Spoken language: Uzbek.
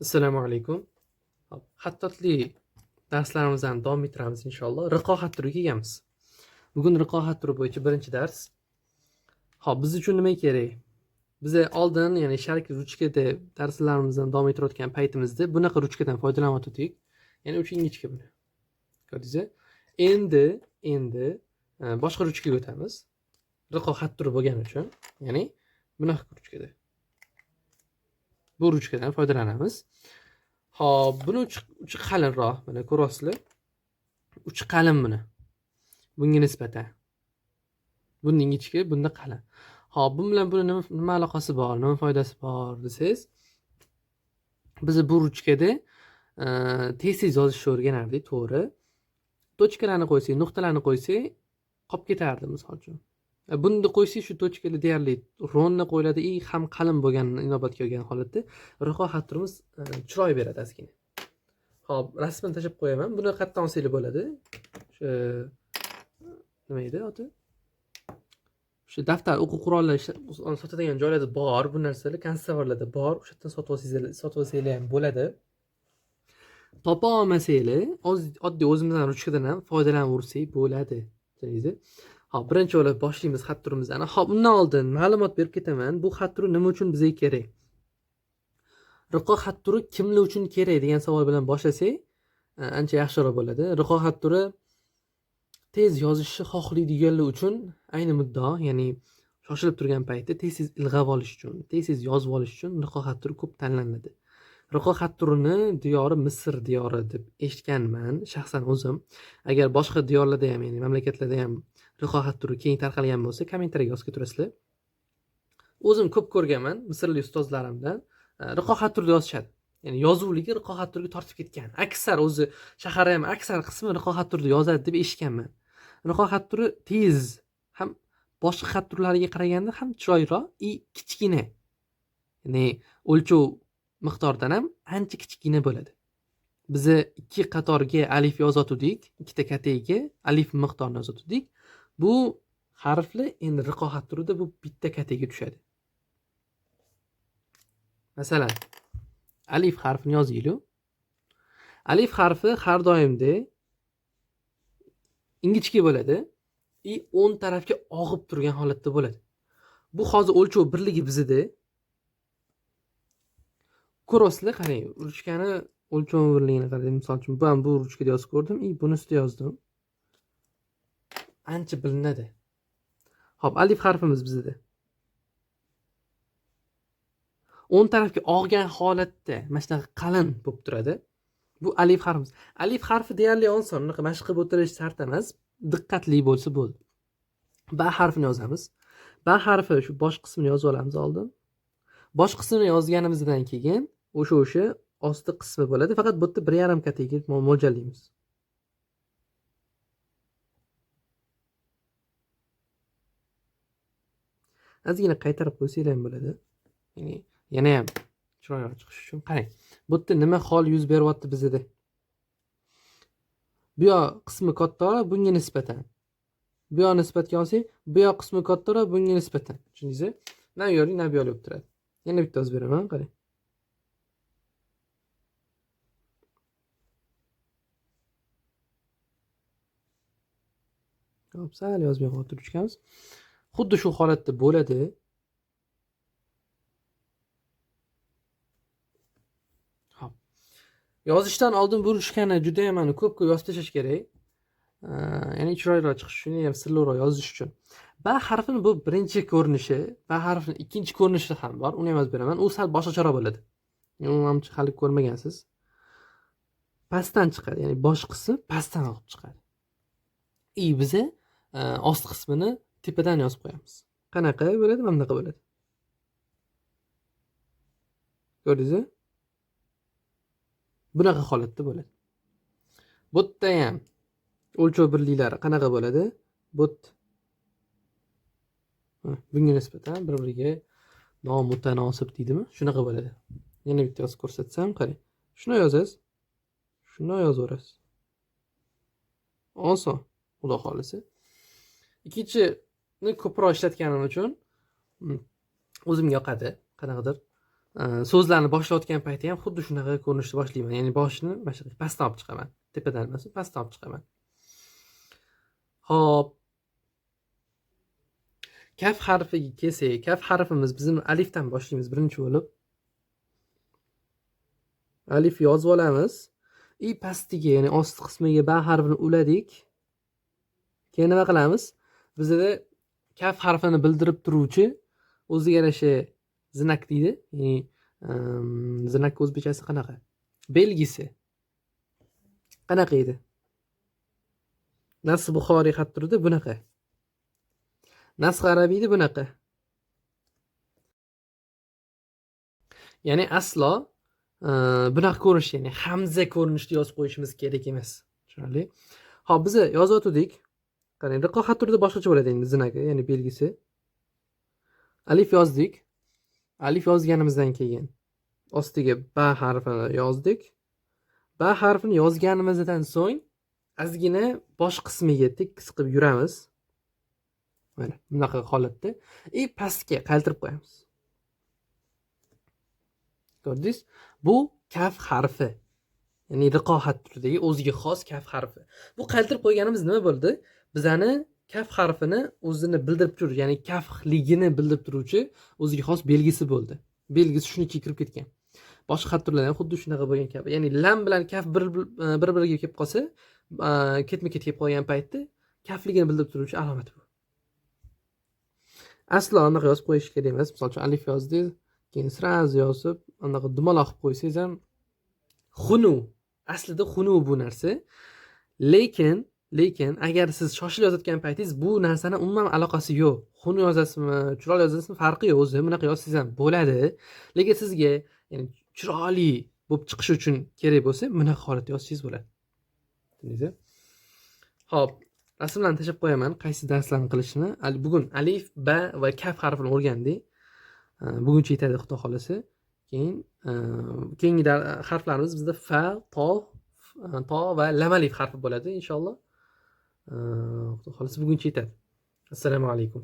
Assalomu alaykum. Hop, xattotlik darslarimizni davom ettiramiz inshaalloh. Riqo xat turiga kelganmiz. Bugun riqo xat turi bo'yicha birinchi dars. Hop, biz uchun nima kerak? Biza oldin, ya'ni shark ruchkada darslarimizni davom ettirayotgan paytimizda bunaqa ruchkadan foydalanyotgandik. Ya'ni uchi ingichka buni. Ko'rdingiz? Endi boshqa ruchkaga o'tamiz. Riqo xat turi bo'lgani uchun, ya'ni bunaqa ruchkada. Bu ruchkadan foydalanamiz. Hop, buni uchi qalinroq, mana ko'rasizlar. Uchi qalin buni. Bunga nisbatan. Buni ingichka, bunda qalin. Hop, bu bilan buni nima aloqasi bor, nima foydasi bor desangiz, biz bu ruchkada tez-tez yozishni o'rganardik, to'g'ri. Tochkalarni qo'ysak, nuqtalarni qo'ysak, qolib ketardi misol uchun. Bunda qo'ysak shu tochkalar deyarli ronna qo'yiladi, i ham qalin bo'lganini inobatga olgan holatda riqo xat turimiz chiroy beradi ozgina. Hop, rasmini tashlab qo'yaman. Buni qayerdan olsanglar bo'ladi? O'sha nima edi oti? O'sha daftar, o'quv qurollari sotadigan joylarda bor, bu narsalar konservatorlarda bor. O'sha yerdan sotib olsanglar ham bo'ladi. Topa olmasanglar, oddiy o'zimizdan ruchkadan ham foydalanaversak bo'ladi. Tushundingizmi? Hop, birinchi bo'lib boshlaymiz xat turimizni. Hop, undan oldin ma'lumot berib ketaman. Bu xat turi nima uchun bizga kerak? Riqo xat turi kimlar uchun kerak degan savol bilan boshlasak, ancha yaxshiroq bo'ladi. Riqo xat turi tez yozishni xohlaydiganlar uchun ayni muddao, ya'ni shoshilib turgan paytda tez-tez ilg'ab olish uchun, tez-tez yozib olish uchun riqo xat turi ko'p tanlanadi. Riqo xat turini diyori Misr diyori deb eshitganman shaxsan o'zim. Agar boshqa diyorlarda ham, ya'ni mamlakatlarda ham riqo xat turi keng tarqalgan bo'lsa, kommentariyaga yozib keturasizlar. O'zim ko'p ko'rganman misrlik ustozlarimdan, riqo xat turida yozishadi. Ya'ni yozuvligi riqo xat turiga tortib ketgan. Aksar o'zi shaharda ham aksar qismi riqo xat turida yozadi deb eshitganman. Riqo xat turi tez, ham boshqa xat turlariga qaraganda ham chiroyliroq i kichkina. Ya'ni o'lchov miqdoridan ham ancha kichkina bo'ladi. Biz ikki qatorga alif yozatuvdik, ikkita kataga alif miqdorini yozatuvdik. Bu harfli endi riqo xat turida bu bitta kataga tushadi. Masalan, alif harfini yozaylik. Alif harfi har doimda ingichka bo'ladi i o'ng tarafga og'ib turgan holatda bo'ladi. Bu hozir o'lchov birligi bizda. Ko'rasizlar, qarang, ruchkani o'lchov birligini qarang. Misol uchun, ben bu ruchkada yozib ko'rdim, i bunisida yozdim. Ancha bilinadi. Xo'p, alif harfimiz bizda. O'ng tarafga og'gan holatda mana shunaqa qalin bo'lib turadi. Bu alif harfimiz. Alif harfi deyarli oson, unaqa mashq qilib o'tirish shart emas, diqqatli bo'lsa bo'ldi. Ba harfini yozamiz. Ba harfi shu bosh qismini yozib olamiz oldin. Bosh qismini yozganimizdan keyin o'sha osti qismi bo'ladi. Faqat bu yerda bir yarim kataga mo'ljallaymiz. Ozgina qaytarib qo'ysanglar ham bo'ladi. Ya'ni yana ham chiroyli chiqish uchun qarang. Bu yerda nima hol yuz beryapti bizda? Bu yoq qismi kattaroq bunga nisbatan. Bu yoq nisbatga olsak, bu yoq qismi kattaroq bunga nisbatan. Tushundingizmi? Na u yoqli, na bu yoqli bo'lib turadi. Yana bitta yozib beraman, qarang. Hop, sal yozmay qo'yib ruchkamiz. Xuddi shu holatda bo'ladi. Hop. Yozishdan oldin bu ruchkani juda ham mana ko'p-ko'p yozib tashlash kerak. Ya'ni chiroyliroq chiqish uchun, ham sirliroq yozish uchun. Ba harfini bu birinchi ko'rinishi, ba harfini ikkinchi ko'rinishi ham bor. Uni ham yozib beraman. U sal boshqacharoq bo'ladi. Uni ham hali ko'rmagansiz. Pastdan chiqadi, ya'ni bosh qismi pastdan oqib chiqadi. I biza ost qismini tepadan yozib qo'yamiz. Qanaqa bo'ladi? Mana bunaqa bo'ladi. Ko'rdingizmi? Bunaqa holatda bo'ladi. Bu yerda ham o'lchov birliklari qanaqa bo'ladi? Bu bunga nisbatan bir-biriga nomutanosib deydimi? Shunaqa bo'ladi. Yana bitta yozib ko'rsatsam, qarang. Shuni yozasiz. Shuni yozaverasiz. Oson, xudo xolisa. Ikkinchini ko'proq ishlatganim uchun o'zimga yoqadi. Qanaqadir So'zlarni boshlayotgan payti ham xuddi shunaqa ko'rinishda boshlayman. Ya'ni boshini mana shu pastdan olib chiqaman. Tepadan emas, pastdan olib chiqaman. Xo'p. Kaf harfiga kelsak, kaf harfimiz bizim alifdan boshlaymiz birinchi bo'lib. Alif yozib olamiz. И pastiga, ya'ni osti qismiga ba harfini uladik. Keyin nima qilamiz? Bizda kaf harfini bildirib turuvchi o'ziga yarasha знак deydi. Ya'ni знак o'zbekchasi qanaqa? Belgisi. Qanaqa edi? Nasx Buxoriy xat turida bunaqa. Nasx arabiyda bunaqa. Ya'ni aslo bunaqa ko'rinish, ya'ni hamza ko'rinishda yozib qo'yishimiz kerak emas. Tushunarli? Xo'p, biz yozib o'tdik. Qarang, riqo xat turida boshqacha bo'ladi endi знак i, ya'ni belgisi. Alif yozdik. Alif yozganimizdan keyin ostiga ba harfini yozdik. Ba harfini yozganimizdan so'ng ozgina bosh qismiga tekis qilib yuramiz. Mana bunaqa holatda и pastga qaytirib qo'yamiz. Ko'rdingiz? Bu kaf harfi. Ya'ni riqo xat turidagi o'ziga xos kaf harfi. Bu qaytirib qo'yganimiz nima bo'ldi? Bizani kaf harfini o'zini bildirib turuvchi, ya'ni kafligini bildirib turuvchi o'ziga xos belgisi bo'ldi. Belgisi shuni ichiga kirib ketgan. Boshqa xat turlari ham xuddi shunaqa bo'lgan kabi. Ya'ni lam bilan kaf bir-biriga kelib qolsa, ketma-ket kelib qolgan paytda kafligini bildirib turuvchi alomat bu. Aslo anaqa yozib qo'yish kerak emas. Misol uchun alif yozdingiz, keyin сразу yozib, anaqa dumaloq qilib qo'ysangiz ham xunu, aslida xunu bu narsa. Lekin agar siz shoshilib yozayotgan paytingiz bu narsani umuman aloqasi yo'q. Xunu yozasizmi, chiroyli yozasizmi, farqi yo'q o'zi. Bunaqa yozsangiz ham bo'ladi. Lekin sizga, ya'ni chiroyli bo'lib chiqishi uchun kerak bo'lsa, bunaqa holatda yozsangiz bo'ladi. Tushundingizmi? Xo'p, rasmlarni tashlab qo'yaman, qaysi darslarni qilishini. Bugun alif, ba va kaf harfini o'rgandik. Buguncha yetadi, xudo xolasa. Keyin keyingi harflarimiz bizda fa, to, to va lam alif harfi bo'ladi inshaalloh. Xudo xolasa buguncha yetadi. Assalomu alaykum.